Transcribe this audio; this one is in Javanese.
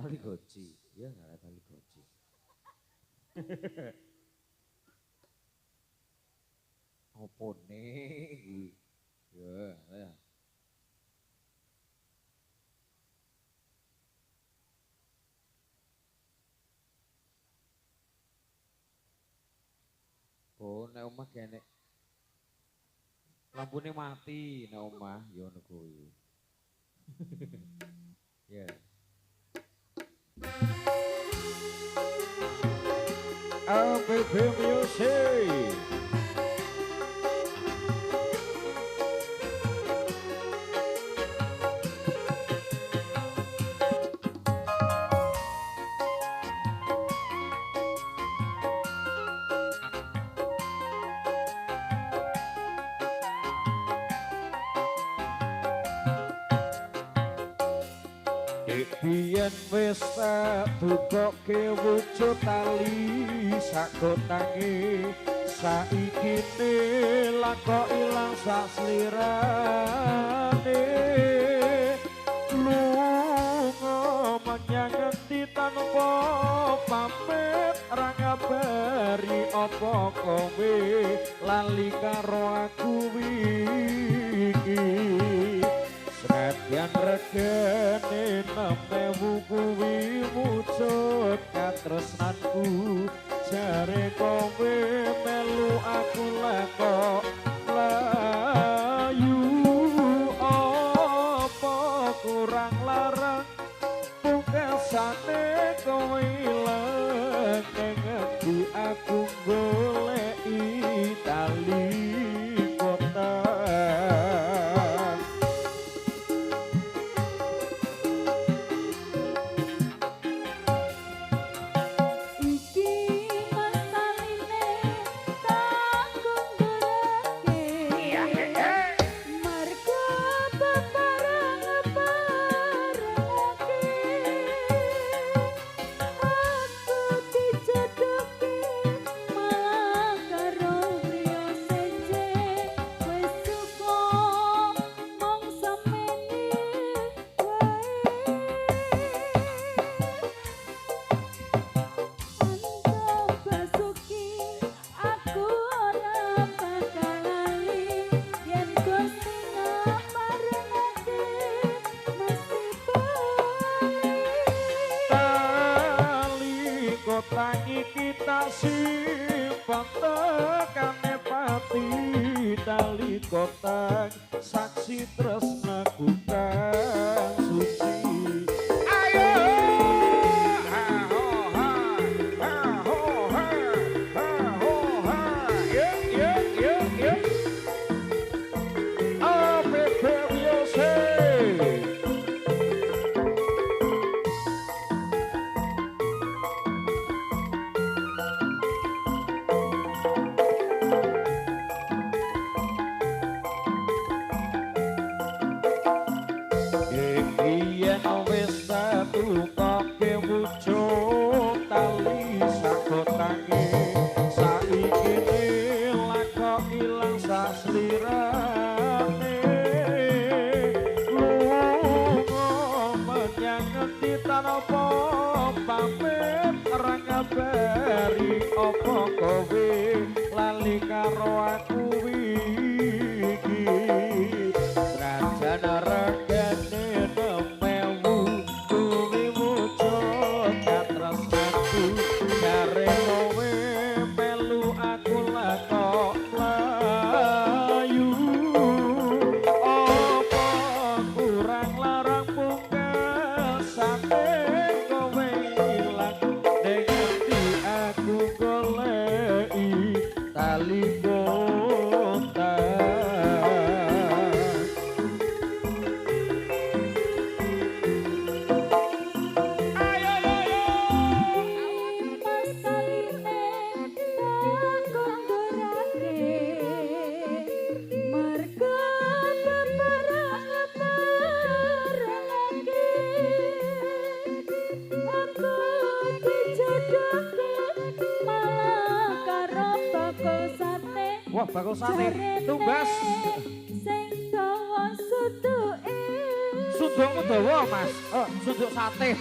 Tali goci, ya nggak tali goci. Apa nih? Ya, ya. Oh, nek omah kene lampune mati nek omah ya ngono kuwi. Ya. APB Music. Biyen wis tak dukoke wujud tali sakotange saiki ne lako ilang sak slirane lunga menyang ngendi tanpa pamit ra ngabari apa kowe lali karo aku iki. Senadyan regane 6.000 kuwi wujud katresnanku jare kowe melu aku lakok layu apa kurang larang pungkasane kowe ilang ning ngendi aku goleki tali. Iki tak simpen tekane pati tali kotang saksi tresnaku kang suci. Ayo ha ho ha ha ho ha ha ho ha ye ye ye ye. APB Music. Yen wis tukoke wujud tali sakotange saiki lako ilang saslirane lunga menyang ngendi tanpa pamit ra ngabari apa kowe lali karo aku iki. Senajan regane 6.000 kuwi wujud katresnanku jare kowe melu aku lakok layu apa kurang larang pungkasane kowe ilang ning ngendi aku goleki tali kotang. Wah, bakul sate tumbas. Sing dawa sutuke. Sundukmu dawa, Mas. Oh, sunduk sate.